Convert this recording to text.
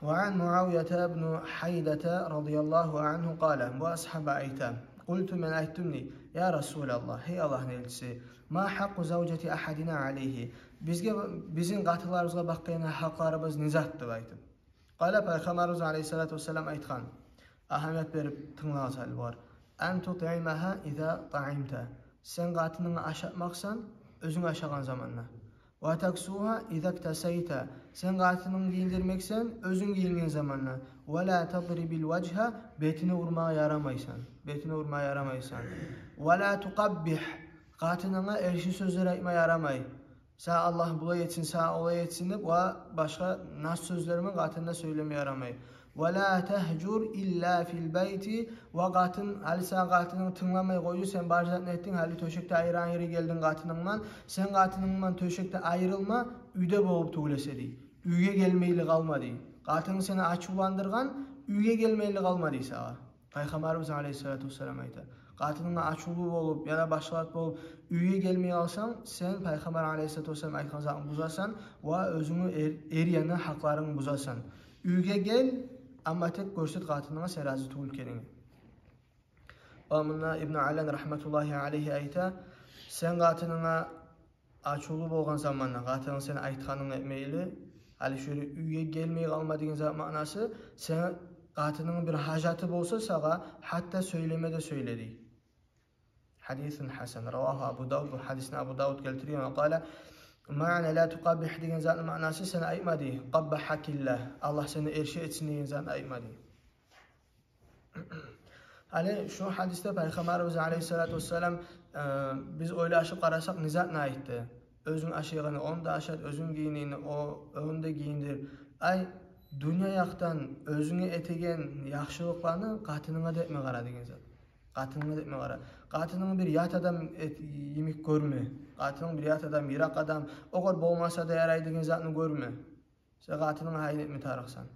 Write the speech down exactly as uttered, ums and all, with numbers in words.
وعن معاوية بن حيدة رضي الله عنه قال, бу асгьаба айта: قلت, мен айтдым дей: يا رسول الله, гьей Аллагьны элчиси, ما حق زوجة أحدنا عليه, бизге, бизин къатынларыбызгъа бакъгъан гьакъларыбыз не зат деп айтып. قال, Пайхаммарыбыз алайгьиссалату вассалам айтгъан, агьамият берип тынглагъыз гьали бугъар: أن تطعمها إذا طعمت, сен къатынынгны ашатмакъсан оьзюнг ашагъан заманда. وتكسوها إذا اكتسيت, сен къатынынгны гийиндирмексен оьзюнг гийинген заманда. ولا تضرب الوجه, бетине урмагъа ярамайсан, бетине урмагъа ярамайсан. ولا تقبح, къатынынга эрши сёзлер айтма ярамай. Сагъа Аллагь булай этсин, сагъа олай этсин деп, ва башгъа нас сёзлер мен къатынына сёйлеме ярамай. ولا تهجر إلا في البيت, ва къатын, гьали сагъа къатынынг тынгламай къойду, сен бар затны этдинг, гьали тёшекде айрылагъан ери гелдинг къатынынг ман, сен къатынынг ман тёшекде айрылма, уьйде болуп тюгюл эсе дей. Уьйге гелмейли къалма дей. Къатынынг сени ачувландыргъан, уьйге гелмейли къалма дей сагъа. Пайхаммарыбыз алайгьиссалату вассалам айта: къатынынга ачувлу болуп яда башгъа зат болуп уьйге гелмей къалсанг, сен Пайхаммар алайгьиссалату вассалам айтгъан затны бузасан ва оьзюнгню эр, эр янына гьакъларынгны бузасан. Уьйге гел, амма тек гёрсет къатынынга сен рази тюгюл экенингни. Ва мунда Ибну Алан рагьматуллагьи алайгьи айта: сен къатынынга ачувлу болгъан заманда, къатынынг сени айтгъанынгны этмейли, гьали шо ери уьйге гелмей къалма деген зат маънасы, сен, къатынынгны бир гьажаты болса сагъа, гьатта сёйлеме де сёйле дей. حديث حسن رواه أبو داود, бу гьадисни Абу Давуд гелтирген. وقال معنى لا تقبح деген затны маънасы, сен айтма дей: قبحك الله, Аллагь сени эрши этсин деген затны айтма дей. Гьали шу гьадисде Пайхаммарыбыз алайгьиссалату вассалам, э, биз ойлашып къарасакъ, не затны айтды? Оьзюнг ашайгъанны ону да ашат, оьзюнг гийинигенни о, ону да гийиндир. Ай, дюнья якъдан оьзюнге этеген яхшылыкъланы къатынынга да этме къара деген зат. Къатынынга да этме къара. Къатынынгны бир ят адам эт, йимик гёрме. Къатынынгны бир ят адам, йыракъ адам, огъар болмаса да ярай деген затны гёрме. Сен къатынынга гьайын этме тарыкъсан.